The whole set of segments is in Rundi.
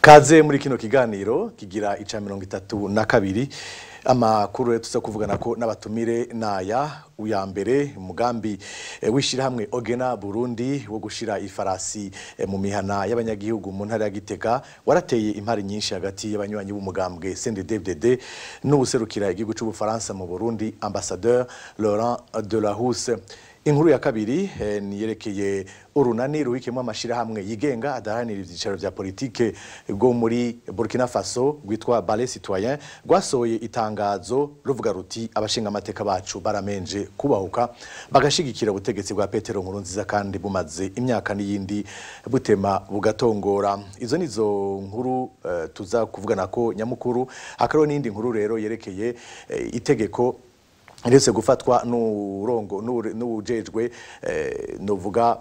Kaze muri kino kiganiro kigira ica 32. Amakuru rero tuza kuvugana ko n'abatumire naya: uya mbere, umugambi w'ishirahamwe Ogena Burundi wo gushira ifarasi mu mihana y'abanyagihugu mu ntara ya Gitega warateye impari nyinshi hagati y'abanywanyi b'umugambwe CNDD-FDD n'ubuserukira igihugu c'Ubufaransa mu Burundi, ambassadeur Laurent Delahousse. Inkuru ya kabiri niyerekeye urunani ruhikemo amashirahamwe yigenga adaharanira ivyicaro vya politike bwo muri Burkina Faso rwitwa Balai Citoyen, rwasohoye itangazo ruvuga ruti: "Abashinga amateka bacu baramenje kubahuka bagashigikira ubutegetsi bwa Petero Nkurunziza kandi bumaze imyaka n'iyindi butema bugatongora." Izo nizo nkuru tuza kuvugana ko nyamukuru. Hakariho n'indi nkuru rero yerekeye itegeko ndetse gufatwa n'urongo n'ujejwe novuga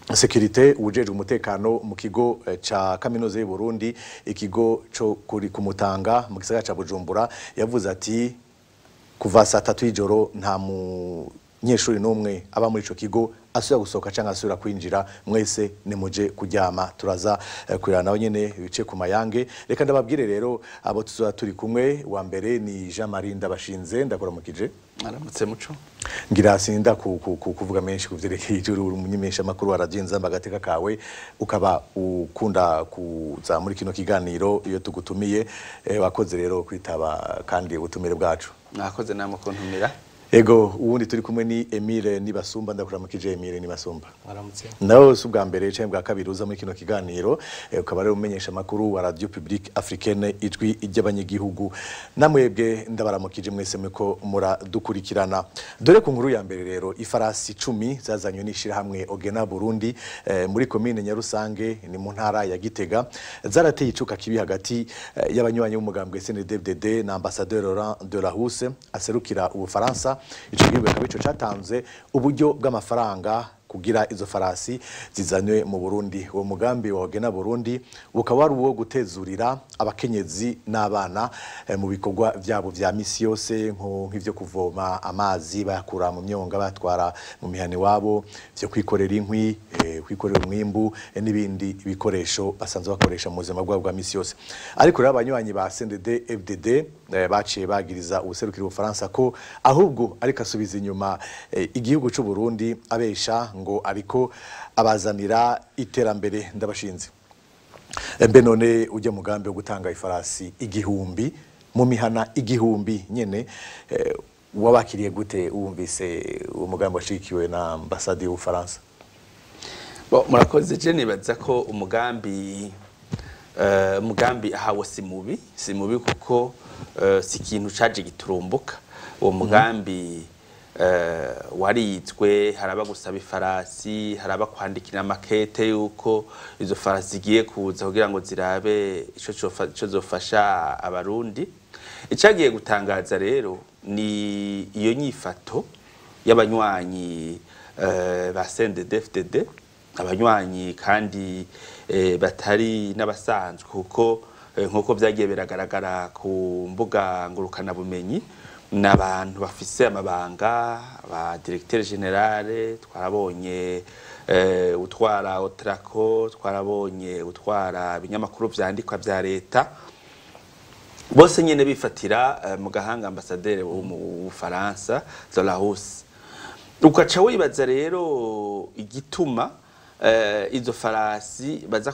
sécurité, ujejwe umutekano mu kigo ca kaminuza y'u Burundi, ikigo co kuri kumutanga mu gisagara ca Bujumbura. Yavuze ati kuva saa 3 y'ijoro nta munyeshuri n'umwe aba muri ico kigo asubira gusohoka cyangwa asubira kwinjira, mwese nimuje kuryama. Turaza kurira nawe nyene bice ku mayange. Reka ndababwire rero abo tuzoba turi kumwe. Wa mbere ni Jean Marie Ndabashinze, ndakuramukije. Aramutse, Muco. Ngira sinda kuvuga menshi kuvyerekeye ijuru. Umunyemesha makuru wa Radio Inzamba agateka kawe, ukaba ukunda kuza muri kino kiganiro iyo tugutumiye. Wakoze rero kwitaba kandi ubutumire bwacu. Mwakoze namwe kuntumira. Ego, uwundi turi kumwe ni Emile Nibasumba. Ndakuramukije, Emile Nibasumba. Mwaramutse. Nawe si ubwa mbere canke bwa kabiri uza muri kino kiganiro, ukaba ari umenyesha makuru wa Radio Publique Africaine, Ijwi ry'Abanyagihugu. Namwebwe ndabaramukije mwese muko muradukurikirana. Dore ku nkuru ya mbere rero: ifarasi 10 zazanywe n'ishirahamwe Ogena Burundi muri komine Nyarusange, ni mu ntara ya Gitega, zarateye icuka kibi hagati y'abanywanyi b'umugambwe CNDD-FDD na ambassadeur Laurent Delahousse aserukira Ubufaransa. Ico gihugu akaba ico catanze uburyo bw'amafaranga kugira izo farasi zizanywe mu Burundi. Uwo mugambi wa Ogena Burundi ukaba wari uwo gutezurira abakenyezi n'abana mu bikorwa vyabo vya misi yose, nk'ivyo kuvoma amazi bayakura mu myonga batwara mu mihana iwabo, vyo kwikorera inkwi, kwikorera umwimbu, n'ibindi bikoresho basanzwe bakoresha mu buzima bwabo bwa misi yose. Ariko rero abanywanyi ba CNDD FDD baciye bagiriza ubuserukira Ubufaransa ko ahubwo ariko asubiza inyuma igihugu c'u Burundi, abesha ngo ariko abazanira iterambere. Ndabashinze, mbe none ujya mugambi wo gutanga ifarasi 1000 mu mihana 1000 nyene, wabakiriye gute wumvise uwo mugambi washikiwe na ambasade y'Ubufaransa? Bo, murakoze. Je nibaza ko umugambi ahawe si mubi, si mubi, kuko si ikintu caje giturumbuka. Uwo mugambi waritswe, haraba gusaba ifarasi, haraba kwandikira amakete yuko izo farasi zigiye kuza kugira ngo zirabe ico zofasha Abarundi. Icagiye gutangaza rero ni iyo nyifato y'abanywanyi ba CNDD-FDD, abanywanyi kandi batari n'abasanzwe, kuko nkuko vyagiye biragaragara ku mbuga ngurukanabumenyi, n'abantu bafise amabanga ba directeur général. Twarabonye utwara Otraco, twarabonye utwara ibinyamakuru vyandikwa vya leta, bose nyene bifatira mu gahanga ambasaderi wo mu Bufaransa Delahousse. Ukaca wibaza rero igituma izo farasi baza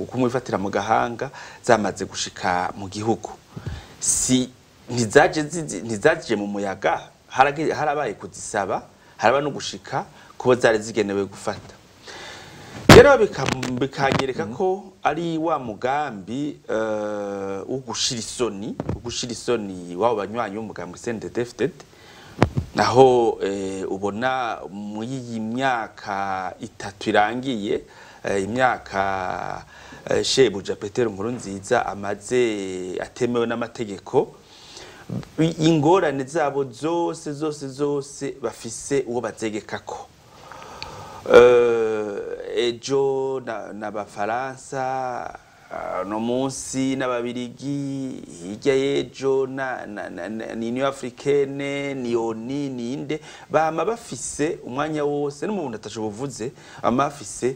kumwifatira mu gahanga zamaze gushika mu gihugu. Si ntizaje mu muyaga, harabaye kuzisaba, haraba no gushika kubo zari zigenewe gufata. Rero bikanyereka ko ari wa mugambi wo gushira isoni wabo banywanyi b'umugambi CNDD-FDD, naho ubona muri iyi myaka 3 irangiye, imyaka shebuja Petero Nkurunziza amaze atemewe n'amategeko, ingorane zabo zose zose zose bafise uwo bazegekako. Ejo n'Abafaransa, no munsi n'Ababirigi, hirya y'ejo ni Union Africaine, ni ONU, ninde bama bafise umwanya wose n'umuntu atashobovuze, bama bafise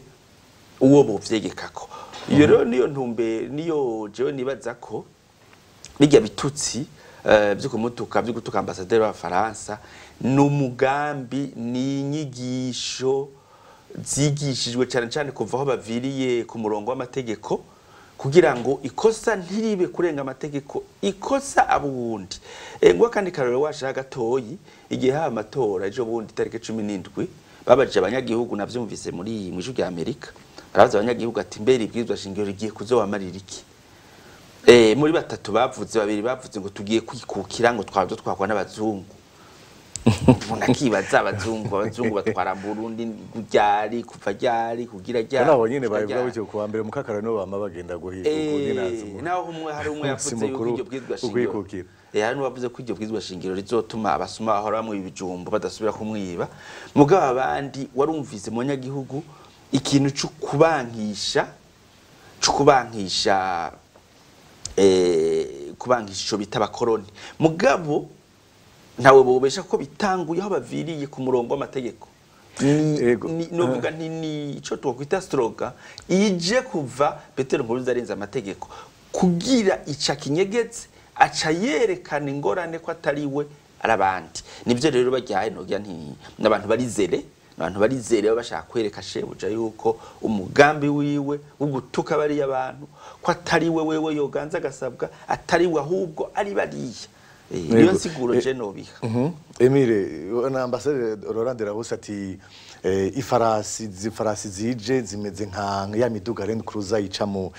Uwo bovyegekako iyo rero niyo ntumbe, niyo jewe nibaza ko bijya bitutsi byo kumutuka, byo gutuka ambasaderi w'Abafaransa, ni umugambi, ni inyigisho zigishijwe cyane cyane kuva aho baviriye ku murongo w'amategeko, kugira ngo ikosa ntiribe kurenga amategeko, ikosa abo wundi. Ngo kandi karore washaka gatoyi, igihe haba amatora ejo bundi tariki 17, babajije abanyagihugu, navyumvise muri mu Ijwi rya Amerika, barabaza abanyagihugu ati: "Mbere ibwirizwa shingiro rigiye kuzobamarira iki?" Muri batatu bavuze, babiri bavuze ngo tugiye kwikukira, ngo twaba twakwa n'abazungu. Umuntu akibaza: abazungu batwara Burundi ryari, kuva ryari, kugira ryari? Nabo nyene kugira babivuga ryari? bityo kuwa mbere mukakara nibo bama bagenda guhiga Naho umwe, hari umwe umunsi yavuze yuko mukuru iryo bwirizwa shingiro ukwikukira. Hari n'uwavuze ko iryo bwirizwa shingiro rizotuma abasuma bahora bamwiba ibijumbu badasubira kumwiba. Mugabo abandi warumvise mu banyagihugu ikintu cyo kubankisha, kubankisha ico bita abakoroni. Mugabo ntawe bobesha ko bitanguye aho baviriye ku murongo w'amategeko. Novuga nti ni ico twokwita slogan ije kuva Petero Nkurunziza arenze amategeko, kugira ica kinyegetse, aca yerekana ingorane ko atari we, ari abandi. Nivyo rero bajyaye, nogira nti n'abantu barizere, abantu barizere baba bashaka kwereka shebuja yuko umugambi wiwe wo gutuka bariya abantu ko atari we, wewe yoganza agasabwa atari we, ahubwo ari bariya. Niyo nsiguro je nobiha. Emile, na ambassadeur Laurent Delahousse ati ifarasi zije zimeze nka ya miduga Land Cruiser ica mu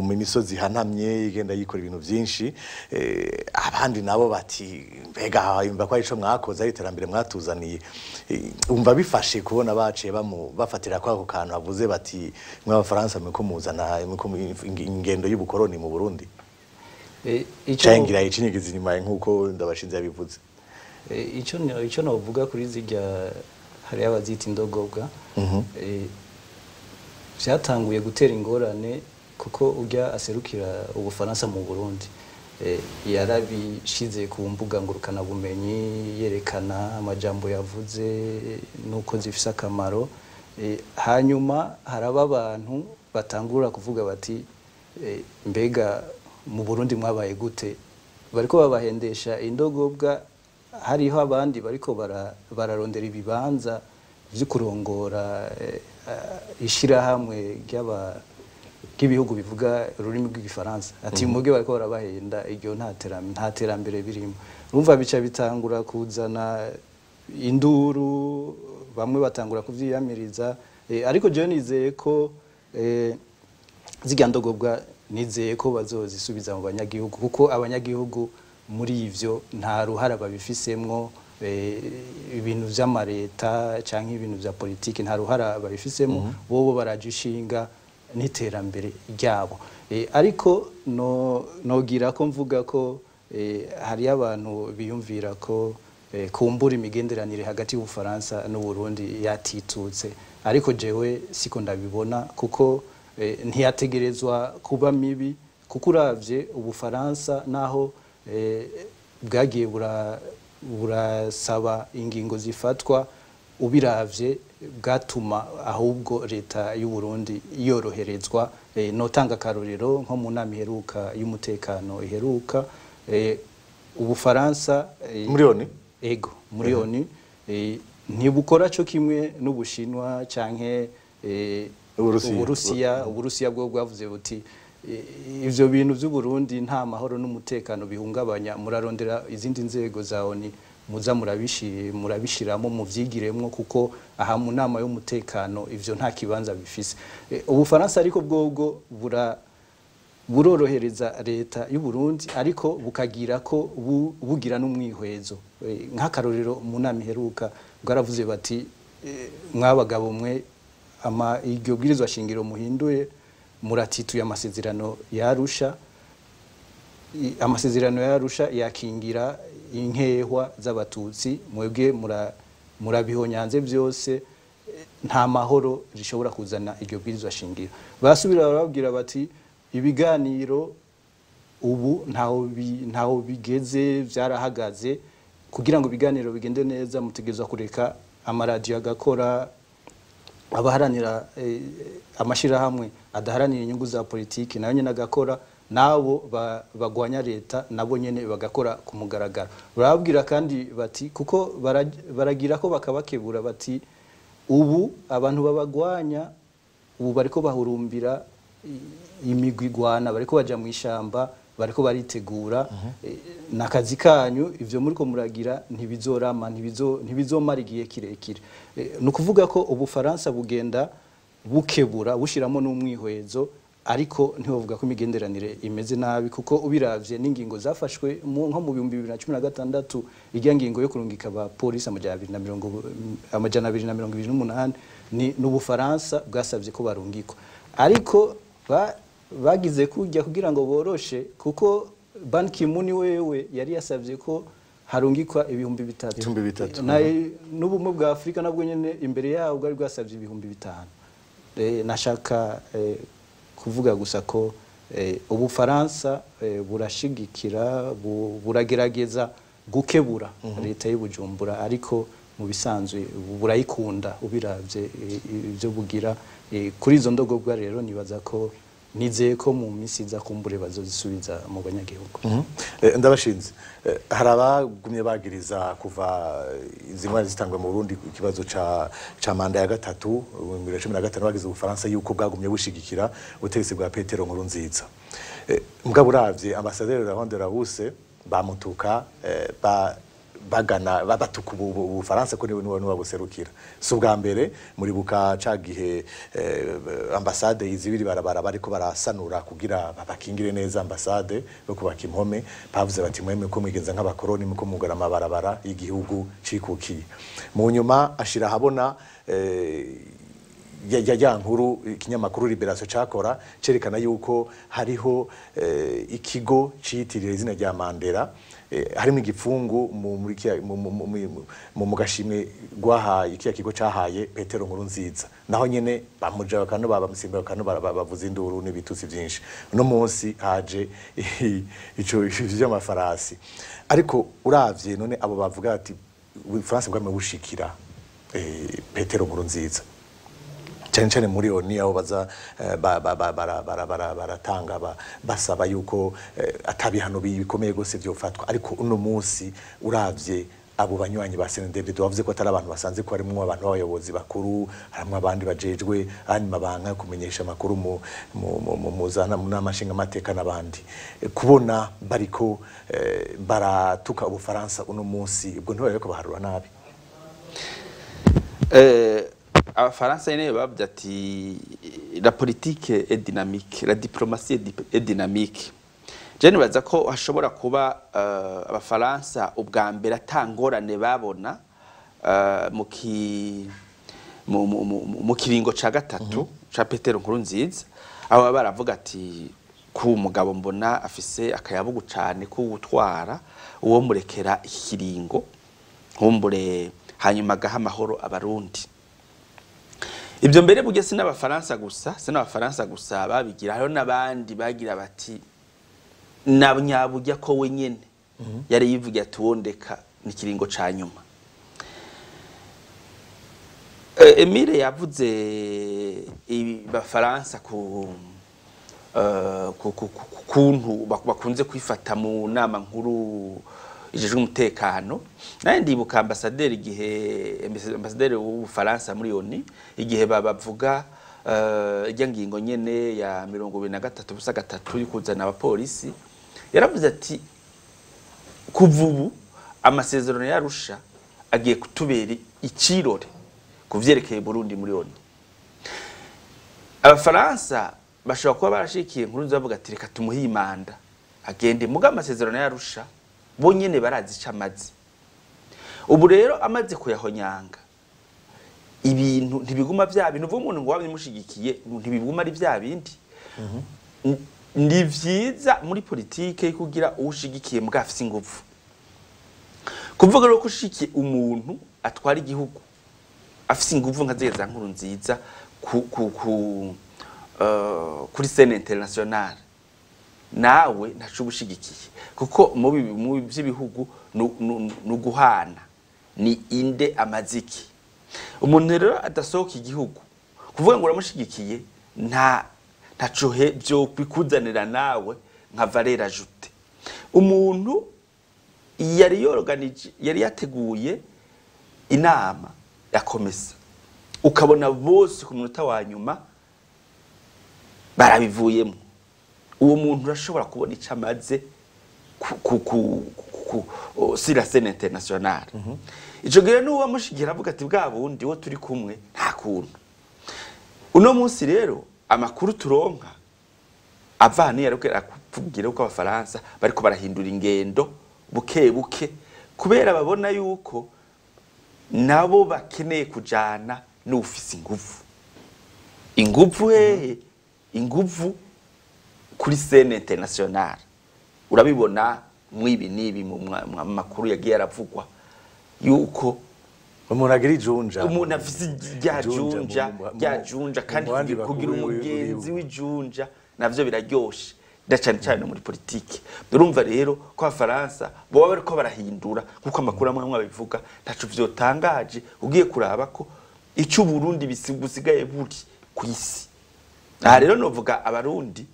misozi ihanamye, igenda yikora ibintu byinshi. Abandi nabo bati: "Mbega yumva ko ari ico mwakoze, ari iterambere mwatuzaniye?" Umva bifashe kubona baciye bafatira kwa ako kantu bavuze bati: "Mwe Abafaransa mwe ko muzana mwe ko ingendo y'ubukoroni mu Burundi." Ico Cangira icinyigiza inyuma nkuko Ndabashinze yabivuze. Ico novuga kuri zirya, hariyo abazita indogobwa, vyatanguye gutera ingorane kuko urya aserukira Ubufaransa mu Burundi yarabishize ku mbuga ngurukanabumenyi, yerekana amajambo yavuze nuko zifise akamaro. Hanyuma haraba abantu batangura kuvuga bati: "Mbega mu Burundi mwabaye gute? Bariko babahendesha indogobwa." Hariho abandi bariko bararondera ibibanza vyo kurongora ishirahamwe ry'ibihugu bivuga ururimi rw'Igifaransa, ati: "Muge bariko barabahenda, iryo nta terambere birimo." Urumva bica bitangura kuzana induru, bamwe batangura kuvyiyamiriza. Ariko jewe nizeye ko zirya ndogobwa, nizeye ko bazozisubiza mu banyagihugu, kuko abanyagihugu muri ivyo nta ruhara babifisemwo. Ibintu vy'amareta canke ibintu vya politiki nta ruhara babifisemwo, bobo baraje ishinga n'iterambere ryabo. Ariko no nogira ko mvuga ko hariyo abantu biyumvira ko kumbura imigenderanire hagati y'Ubufaransa n'Uburundi yatitutse, ariko jewe siko ndabibona, kuko ntiyategerezwa kuba mibi, kuko uravye Ubufaransa naho bwagiye burasaba ingingo zifatwa, ubiravye bwatuma ahubwo leta y'u Burundi yoroherezwa. Notanga akarorero nko mu nama iheruka y'umutekano iheruka, Ubufaransa Muri ONU? Ego, muri ONU. Ntibukora cyo kimwe n'Ubushinwa canke Uburusiya. Uburusiya bwo bwavuze buti: "Ivyo bintu vy'u Burundi nta mahoro n'umutekano bihungabanya, murarondera izindi nzego za ONU muza murabishiramo, muvyigiremwo, kuko aha mu nama y'umutekano ivyo nta kibanza bifise." Ubufaransa ariko bwobwo burorohereza leta y'u Burundi, ariko bukagira ko bugira n'umwihwezo. Nk'akarorero mu nama iheruka bwaravuze bati: "Mwabagabo mwe, ama iryo bwirizwa shingiro muhinduye, muratituye amasezerano yarusha. Amasezerano yarusha yakingira inkehwa z'Abatutsi, mwebwe murabihonyanze byose, nta mahoro rishobora kuzana iryo bwirizwa shingiro." Basubira barababwira bati: "Ibiganiro ubu ntaho bigeze, byarahagaze. Kugira ngo ibiganiro bigende neza, mutegerezwa kureka amaradiyo agakora." Abaharanira amashirahamwe adaharanira inyungu za politiki nayo nyene agakora, nabo bagwanya leta nabo nyene bagakora ku mugaragaro. Barababwira kandi bati, kuko baragira ko bakabakebura bati ubu abantu babagwanya ubu bariko bahurumbira imigwi igwana, bariko baja mu ishamba, bariko baritegura. Nakazi kanyu ivyo muriko muragira ntibizorama, ntibizomara igihe kirekire. Ni ukuvuga ko Ubufaransa bugenda bukebura, bushiramo n'umwihwezo, ariko ntibavuga ko imigenderanire imeze nabi, kuko ubiravye n'ingingo zafashwe nko mu 2016, irya ngingo yo kurungika abapolisi 228 ni n'Ubufaransa bwasabye ko barungikwa, ariko bagize kujya kugira ngo boroshe, kuko Ban Ki-moon wewe yari yasabye ko harungikwa 3000. 3000. N'ubumwe bwa Afrika nabwo nyene imbere yabo bwari bwasabye 5000. Nashaka kuvuga gusa ko Ubufaransa burashigikira, buragerageza gukebura leta y'u Bujumbura, ariko mu bisanzwe burayikunda ubiravye ibyo bugira. Kuri izo ndogobwa rero nibaza ko, nizeye ko mu minsi iza kumbure bazozisubiza mu banyagihugu. Ndabashinze. Hari abagumye bagiriza kuva izi ntwari zitangwa mu Burundi ikibazo ca manda ya gatatu mu 2015, bagize Ubufaransa yuko bwagumye bushigikira ubutegetsi bwa Petero Nkurunziza. Mugabo uravye ambasaderi Laurent Delahousse bamutuka, bagana batuka Ubufaransa ko niwe babuserukira. Si ubwa mbere, muribuka ca gihe ambasade izibiri barabara bariko barasanura kugira bakingire neza ambasade yo kubaka impome, bavuze bati mwemwe ko mwigenza nk'abakoroni, muko mugara amabarabara y'igihugu cikukiye. Mu nyuma ashira ahabona ya nkuru ikinyamakuru Liberation cakora cerekana yuko hariho ikigo citiriye izina rya Mandela, harimo igipfungu muri mu gashimwe gwahaye kiya kigo cahaye Petero Nkurunziza, naho nyene bamuja bakano babamusimba bakano bavuza induru n'ibitutsi byinshi. No munsi haje ico vy'amafarasi, ariko uravye none abo bavuga ati Ubufaransa bwame bushikira Petero Nkurunziza cyane cyane muri ONU, aho baza baratanga basaba yuko atabihano bikomeye gose vyofatwa, ariko uno munsi uravye abo banywanyi ba CNDD bavuze ko atari abantu basanze, ko harimwo abantu b'abayobozi bakuru, harimwo abandi bajejwe andi mabanga yo kumenyesha amakuru mu za nama nshingamateka n'abandi. Kubona bariko baratuka Ubufaransa uno munsi, ubwo ntibariko baharura nabi. Abafaransa nyene bavuze ati la politique est dynamique, la diplomatie est dynamique. Je nibaza ko hashobora kuba abafaransa ubwa mbere atangorane babona mu kiringo ca gatatu ca Petero Nkurunziza, aho baba baravuga ati ku mugabo mbona afise akayabugu cane ko gutwara, uwo murekera iki kiringo nkumbure hanyuma agaha amahoro Abarundi. Ibyo mbere burya si n'Abafaransa gusa, si n'Abafaransa gusa babigira, hariho n'abandi bagira bati na nyaburya ko wenyene yari yivugiye ati wondeka ni kiringo ca nyuma. Emile yavuze Abafaransa ku kuntu bakunze kwifata mu nama nkuru ijejwe umutekano. Naye ndibuka ambasaderi, igihe ambasaderi w'Ubufaransa muri ONU, igihe babavuga irya ngingo nyene ya 23.03 yo kuzana abapolisi, yaravuze ati kuva ubu amasezerano y'Arusha agiye kutubera ikirore ku vyerekeye Burundi muri ONU. Abafaransa bashobora kuba barashikiye Nkurunziza bavuga ati reka tumuhe imanda agende, muga amasezerano y'Arusha bo nyene barazi ico amaze. Ubu rero amaze kuyahonyanga, ibintu ntibiguma vya bintu. Uvuga umuntu ngo wabimushigikiye, ntibiguma ari vya bindi. Ni vyiza muri politike kugira uwushigikiye mbwa afise inguvu. Kuvuga rero ko ushigikiye umuntu atwara igihugu afise inguvu nka ziriya za Nkurunziza kuri scène internationale, nawe ntaco uba ushigikiye, kuko mu vy'ibihugu nu guhana ni inde amaziki. Umuntu rero adasohoka igihugu. Kuvuga ngo uramushigikiye nta ntaco byo bikuzanira nawe nka valeur ajoutée. Umuntu yari yoroganije, yari yateguye inama ya COMESA, ukabona bose ku munota wa nyuma barabivuyemo, uwo muntu urashobora kubona icyo amaze ku sur la scène internationale. Ico gihe n'uwo amushigira avuga ati bwa bundi wo turi kumwe nta kuntu. Uno munsi rero amakuru turonka avana yariko arakubwira ko Abafaransa bariko barahindura ingendo buke buke, kubera babona yuko nabo bakeneye kujana n'ufise inguvu. Inguvu hehe? Inguvu kuri scène internationale. Urabibona mwibi nibi mu makuru yagiye aravugwa yuko umuntu agira ijunja, umuntu afise rya junja, rya junja, kandi kugira umugenzi w'ijunja navyo biraryoshe, da cyane cyane muri politike. Urumva rero ko Abafaransa boba bariko barahindura nkuko amakuru amwe amwe abivuga, ntaco vyotangaje ugiye kuraba ko ico Burundi busigaye buri ku isi. Aha rero novuga Abarundi,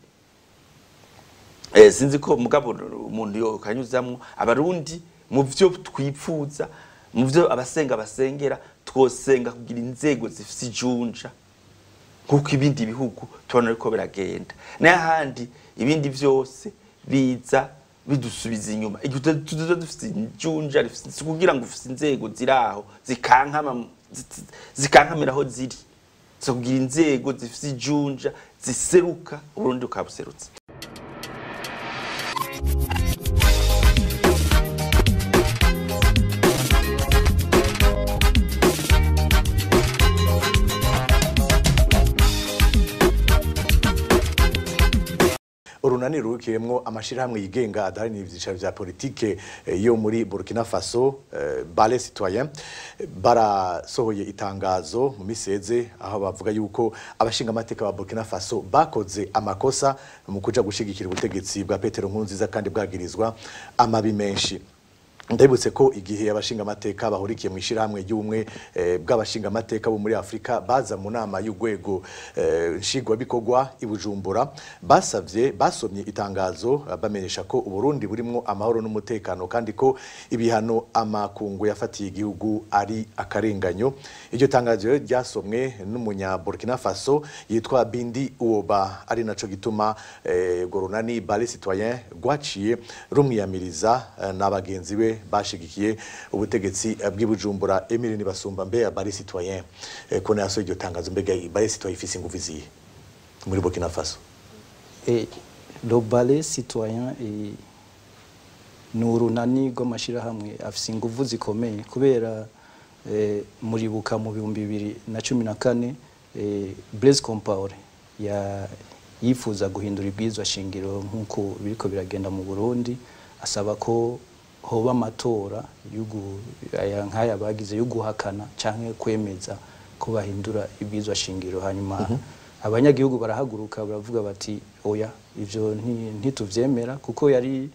sinzi ko mugabo umuntu yo kanyuzamwo Abarundi mu vyo twipfuza, mu vyo abasenga basengera, twosenga kugira inzego zifise ijunja nkuko ibindi bihugu tubona ariko biragenda. N'ahandi ibindi vyose biza bidusubiza inyuma. Igihe tuzoza dufise ijunja rifise, kugira ngo ufise inzego ziraho zikankama, zikankamira aho ziri, so kugira inzego zifise ijunja ziseruka Uburundi bukabuserutse. Urunani rurikiyemwo amashirahamwe yigenga adaharanira ivyicaro vya politike yo muri Burkina Faso, Balai Citoyen, barasohoye itangazo mu miseze aho bavuga yuko abashinga amateka ba Burkina Faso bakoze amakosa mu kuja gushigikira ubutegetsi bwa Petero Nkurunziza kandi bwagirizwa amabi menshi. Ndabibutse ko igihe abashinga amateka bahurikiye mu ishirahamwe ry'ubumwe bw'abashinga amateka bo muri Afrika baza mu nama y'urwego nshingwabikorwa i Bujumbura, basavye basomye itangazo bamenyesha ko Uburundi burimwo amahoro n'umutekano kandi ko ibihano amakungu yafatiye igihugu ari akarenganyo. Iryo tangazo rero ryasomwe n'umunya Burkina Faso yitwa Bindi Uoba, ari naco gituma Gorunani Balai Citoyen rwaciye rumwiyamiriza n'abagenzi be bashigikiye ubutegetsi bw'i Bujumbura. Emile Nibasumba, mbe ya Balai Citoyen ko naso iryo tangazo, mbega Balai Citoyen ifise inguvu izihe muri Burkina Faso? Le Balai Citoyen ni urunani rw'amashirahamwe afise inguvu zikomeye, kubera muribuka mu 2014 Blaise Compaoré yifuza guhindura ibwirizwa shingiro nk'uko biriko biragenda mu Burundi, asaba ko hoba amatora aya nk'aya bagize yo guhakana canke kwemeza ko bahindura ibwirizwa shingiro. Hanyuma abanyagihugu barahaguruka baravuga bati oya, ivyo ntituvyemera, kuko yari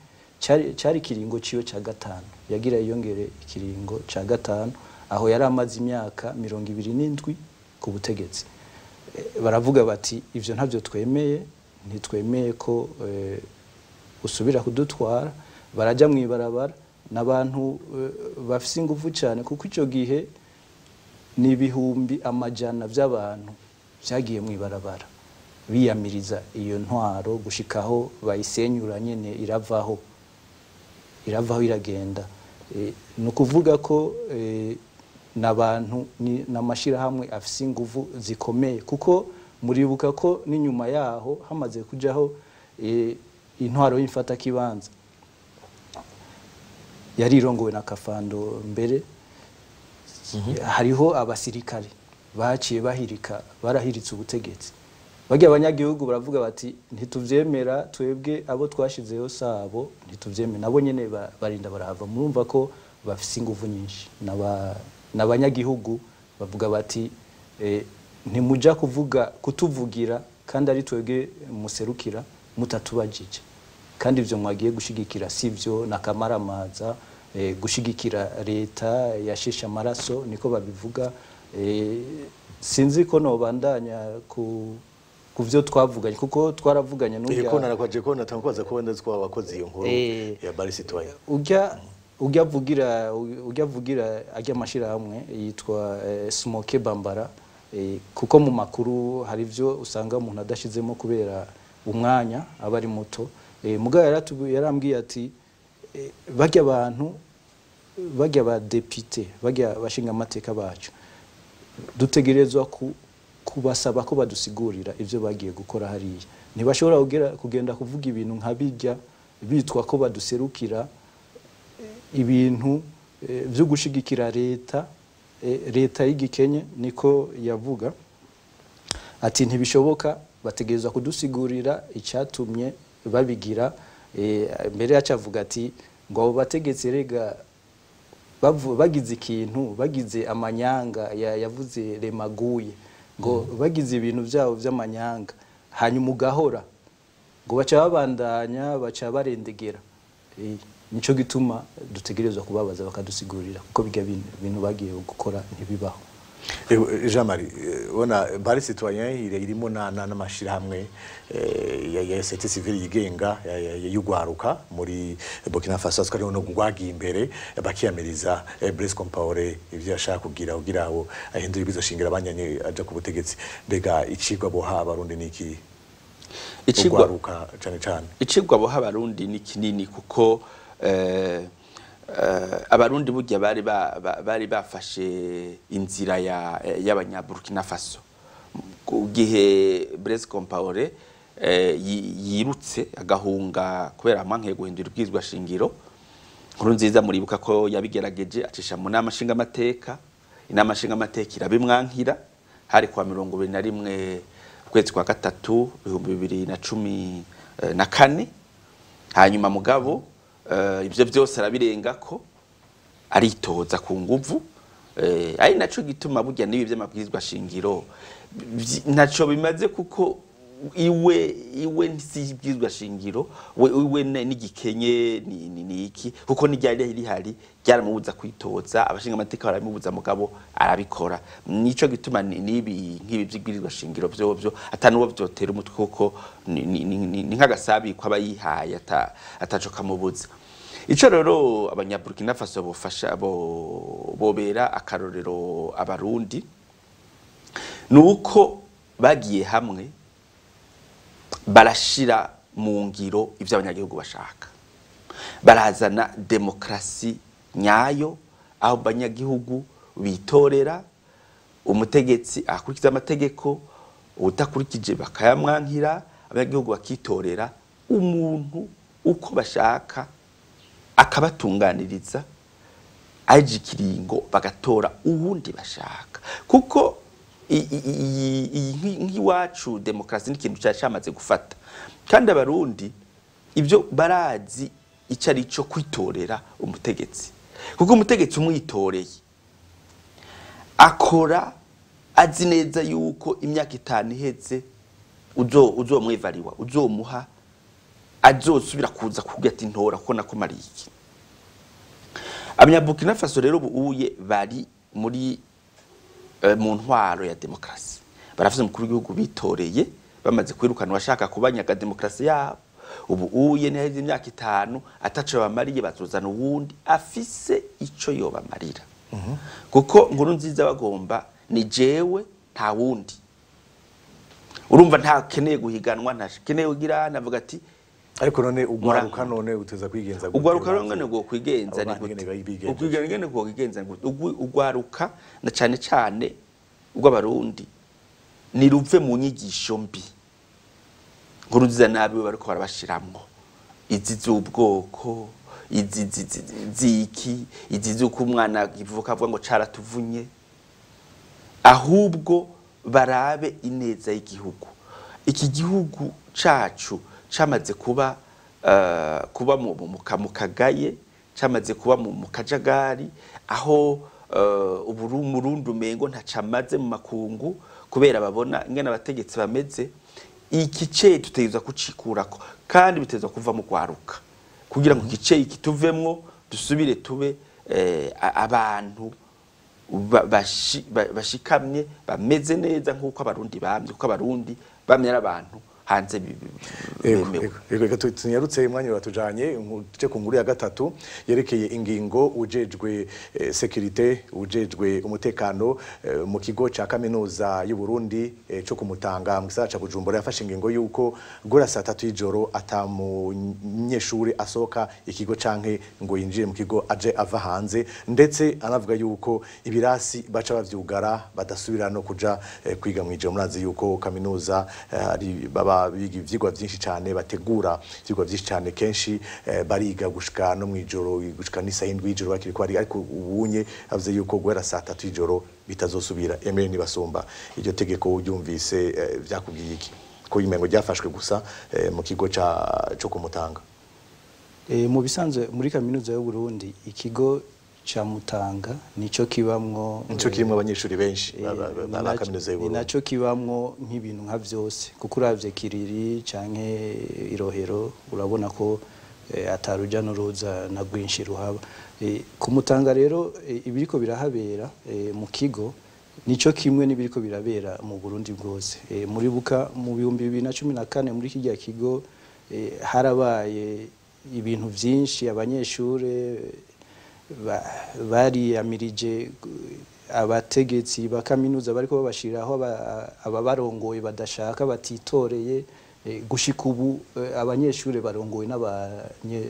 cari kiringo ciyo ca gatanu, yagira yiyongere ikiringo ca gatanu, aho yari amaze imyaka 27 ku butegetsi. Baravuga bati ivyo ntavyo twemeye, ntitwemeye ko usubira kudutwara. Baraja mw'ibarabara n'abantu bafise inguvu cyane, kuko ico gihe ni ibihumbi amajana by'abantu vyagiye mw'ibarabara biyamiriza iyo ntwaro gushikaho bayisenyura nyene, iravaho iragenda. Ni ukuvuga ko n'abantu n'amashirahamwe afise inguvu zikomeye, kuko muribuka ko n'inyuma yaho hamaze kujaho intwaro y'imfatakibanza yari irongowe na Kafando mbere, hariho abasirikare baciye bahirika, barahiritse ubutegetsi. Barya abanyagihugu baravuga bati ntituvyemera, twebwe abo twashizeho sabo ntituvyemera, nabo nyene barinda barahava. Murumva ko bafise inguvu nyinshi n'abanyagihugu bavuga bati ntimuja kuvuga kutuvugira kandi ari twebwe muserukira mutatubajije, kandi ivyo mwagiye gushigikira sivyo nakamaramaza, gushigikira leta yasheshe amaraso niko babivuga. Sinzi ko nobandanya ku vyo twavuganye, kuko twaravuganye n'urya Ko narakwaje ko natankubaza ko wenda twa wakoze iyo nkuru ya Bari Citoyen. Ujya avugira ajya amashirahamwe yitwa Smoke Bambara, kuko mu makuru hari ivyo usanga umuntu adashizemo kubera umwanya aba ari muto. Mugabo yarambwiye ati barya abantu, barya ba député, barya bashinga amateka bacu, dutegerezwa kubasaba ko badusigurira ivyo bagiye gukora hariya. Ntibashobora kugenda kuvuga ibintu nka bijya bitwa ko baduserukira, ibintu byo gushigikira leta, leta y'igikenye, niko yavuga. Ati ntibishoboka, bategerezwa kudusigurira icyatumye babigira. Mbere yacavuga ati ngo abo bategetsi rega bagize ikintu, bagize amanyanga, yavuze remaguye, ngo bagize ibintu byabo by'amanyanga, hanyuma ugahora ngo baca babandanya, baca barendegera. Nico gituma dutegerezwa kubabaza bakadusigurira, kuko bijya bintu bagiye gukora ntibibaho. Jean Marie, ubona Bari Citoyen irimo n'amashirahamwe ya société civile yigenga y'ugwaruka muri Burkina Faso, twari no gwagiye imbere bakiyamiriza Blaise Compaoré ivyo yashaka kugira abo ahindura ibizo shingira abanyanye aja ku butegetsi. Mbega icigwa boha Abarundi niki? Icigwa Ugwaruka cane cane. Icigwa boha Abarundi ni kinini, kuko Abarundi burya bari bafashe inzira y'Abanyaburkina Faso ku gihe Blaise Compaoré yirutse agahunga kubera amwankiye guhindura ibwirizwa shingiro. Nkuru nziza, muribuka ko yabigerageje acisha mu nama nshingamateka, inama nshingamateka irabimwankira. Hari kwa 21 ukwezi kwa gatatu 2014. Hanyuma mugabo ivyo vyose arabirengako, aritoza ku nguvu. Ari naco gituma burya n'ibi vy'amabwirizwa shingiro ntaco bimaze, kuko iwe si ibwirizwa shingiro, we iwe n'igikenye ni iki, kuko n'iryari rihari ryaramubuza kwitoza, abashinga amateka barabimubuza, mugabo arabikora. Nico gituma nibi nk'ibi vy'ibwirizwa shingiro vyovyo atanuwo vyotera umutwe, kuko ni nk'agasabi kwaba yihaye ataco kamubuza. Ico rero Abanyaburkina Faso bofasha bo bobera akarorero Abarundi nuko bagiye hamwe barashira mu ngiro ivyo abanyagihugu bashaka, barazana demokrasi nyayo aho abanyagihugu bitorera umutegetsi akurikiza amategeko, uwutakurikije bakayamwankira. Abanyagihugu bakitorera umuntu uko bashaka, akabatunganiriza, aje ikiringo bagatora uwundi bashaka, kuko iyi nk'iwacu demokrasi ni ikintu cyari cyamaze gufata, kandi Abarundi ibyo barazi icyo ari cyo kwitorera umutegetsi, kuko umutegetsi umwitoreye akora azi neza yuko imyaka 5 iheze uzomwivariwa, uzomuha, azosubira kuza kugira ati ntora kuko nakumariye iki. Abanyaburkina Faso rero ubu uye bari muri mu ntwaro ya demokrasi, barafise umukuru w'igihugu bitoreye, bamaze kwirukana bashaka kubanyaga demokrasi yabo. Ubu uye ntiheze imyaka 5 ataco bamariye, bazozana uwundi afise ico yobamarira, kuko Nkuru nziza bagomba ni jewe nta wundi. Urumva ntakeneye guhiganwa, ntakeneye kugira navuga ati Ariko none ugwaruka none uteza kwigenza gute? Ugwaruka rero ngene ngo kwigenza Abo ni bandi ngene gute? bigenjeje. Ukwigenza ngene ngo kwigenza gute? Ugwaruka na cane cane ugw'Abarundi ni ruve mu nyigisho mbi nkuru nziza nabi bariko barabashiramwo, izi z'ubwoko, izi ziki, izi z'uko umwana ivuka avuga ngo caratuvunye. Ahubwo barabe ineza y'igihugu. Iki gihugu cacu camaze kuba mu kagaye, camaze kuba mu kajagari, aho Umurundi umengo ntacamaze mu makungu kubera babona ingene abategetsi bameze. Iki ce dutegerezwa kucikurako, kandi bitezwa kuva mu gwaruka kugira ngo iki ce kituvemwo, dusubire tube abantu. bashikamye, bameze neza nk'uko Abarundi bamye, kuko Abarundi bamye ari abantu hanze bemewe. Ego, tunyarutse, umwanya uratujanye. Tuje ku nkuru ya gatatu yerekeye ingingo ujejwe sécurité, ujejwe umutekano mu kigo ca kaminuza y'u Burundi co kumutanga mu gisagara ca Bujumbura, yafashe ingingo yuko guhera saa 3 y'ijoro ata munyeshuri asohoka ikigo canke ngo yinjire mu kigo aje ava hanze, ndetse anavuga yuko ibirasi baca bavyugara, badasubira no kuja kwiga mw'ijoro. Murazi yuko kaminuza ari baba biga ivyigwa vyinshi cane, bategura ivyigwa vyinshi cane, kenshi bariga gushika no mw'ijoro, gushika n'isaha 7 y'ijoro bakiri ko bariga. Ariko ubunye avuze yuko guhera saa 3 y'ijoro bitazosubira. Emile Nibasumba, iryo tegeko uryumvise, vyakubwiye iki, ko imengo ryafashwe gusa mu kigo ca co kumutanga? Mu bisanzwe muri kaminuza y'u Burundi, ikigo ca Mutanga nico kibamwo Nico kirimwo abanyeshuri benshi ba kaminuza y'u ni Burundi. Naco kibamwo nk'ibintu nka vyose, kuko uravye Kiriri canke Irohero urabona ko ataruja n'uruza na rwinshi ruhaba. Ku Mutanga rero, ibiriko birahabera mu kigo nico kimwe n'ibiriko birabera mu Burundi bwose. Muribuka mu 2014 muri kirya kigo harabaye ibintu vyinshi, abanyeshure bariyamirije abategetsi ba kaminuza bariko babashiriraho ababarongoye badashaka, batitoreye. Gushika ubu abanyeshure barongowe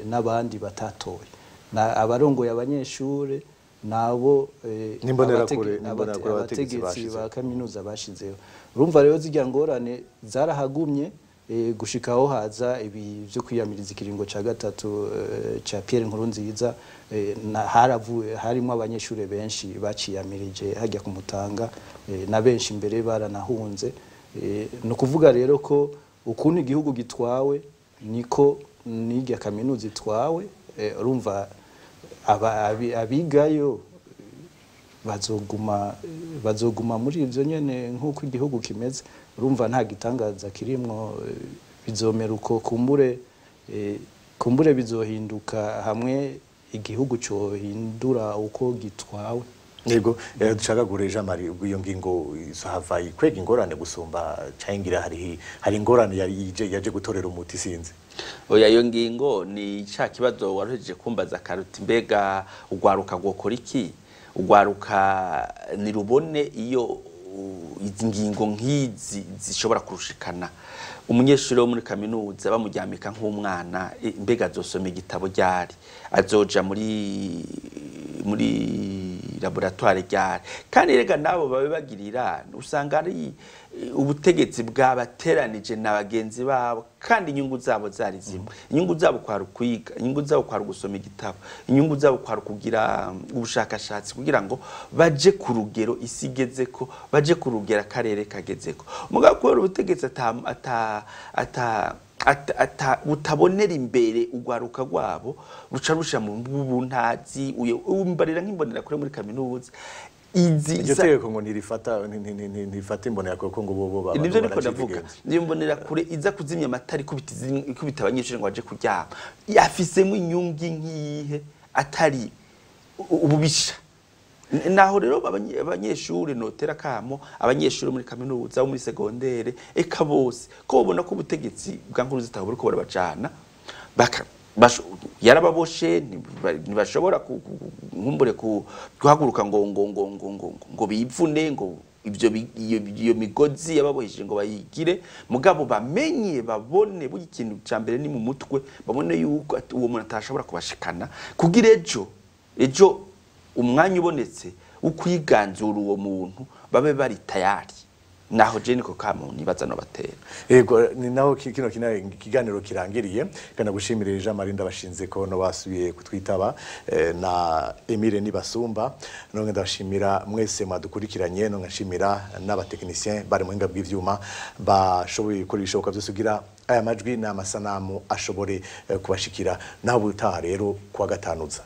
n'abandi batatoye. Na abarongoye abanyeshure nabo N'imbonerakure, n'imbonerakure abategetsi abategetsi bashizeho. ba kaminuza bashizeho. Urumva rero zirya ngorane zarahagumye gushika aho haza ibi byo kwiyamiriza ikiringo ca gatatu ca Pierre Nkurunziza. Na haravuye harimo abanyeshure benshi baciyamirije hajya kumutanga, na benshi imbere baranahunze. No kuvuga rero ko ukuntu igihugu gitwawe niko n'irya kaminuza itwawe. Urumva abigayo bazoguma muri ivyo nyene nk'uko igihugu kimeze. Urumva nta gitangaza kirimwo, bizomera uko. Kumbure bizohinduka hamwe igihugu cohindura uko gitwawe. Yego, ducagagure, Jean Marie, ubwo iyo ngingo izohava ikwega ingorane gusumba, cangira hari ingorane yari ije yaje gutorera umuti, sinzi? Oya, iyo ngingo ni ca kibazo waruhejeje kumbaza karuti: mbega ugwaruka gwokora iki? Ugwaruka nirubone iyo izi ngingo nk'izi zishobora kurushikana umunyeshuri wo muri kaminuza bamuryamika nk'umwana. Mbega azosoma igitabo ryari? Azoja muri laboratoire ryari? Kandi rega nabo babe bagirira usanga ari ubutegetsi bwabateranije na bagenzi babo, kandi inyungu zabo zari zimwe. Inyungu zabo kwari ukwiga, inyungu zabo kwari gusoma igitabo, inyungu zabo kwari kugira ubushakashatsi kugira ngo baje ku rugero isi igezeko, baje ku rugero akarere kagezeko. Mugabo kubera ubutegetsi ata ata ata ata butabonera imbere ugwaruka rwabo, ruca rusha mu buntazi. Umbarira nk'imbonera kure muri kaminuza izi Iryo tegeko ngo ntirifata ntirifata imbonera kuko ngo bo Nivyo niko ndavuga. Niyo mbonera kure iza kuzimya amatara, ikubita abanyeshuri ngo baje kuryama, yafisemo inyungu nkihe atari ububisha? Naho rero abanyeshuri notera kamo, abanyeshuri muri kaminuza, bo muri segondere, eka bose, ko babona ko ubutegetsi bwa Nkurunziza buriko burabajana, baka yarababoshe, ntibashobora nkumbure guhaguruka ngo bivune ngo ibyo iyo migozi yababohesheje ngo bayigire. Mugabo bamenye, babone burya ikintu cya mbere ni mu mutwe, babone yuko uwo muntu atashobora kubashikana, kugira ejo umwanya ubonetse wo kwiganzura uwo muntu babe bari tayari. Naho je niko kamo nibaza no batera. Yego, ni naho kino kiganiro kirangiriye. Kana gushimire Jean Marie Ndabashinze ko no basubiye kutwitaba, na Emile Nibasumba. None ndashimira mwese mwadukurikiranye, no ngashimira n'abatechnicien bari mu hinga bw'ivyuma bashoboye gukora ibishoboka byose kugira aya majwi n'amasanamu ashobore kubashikira. Naho ubutaha rero kuwa gatanuza.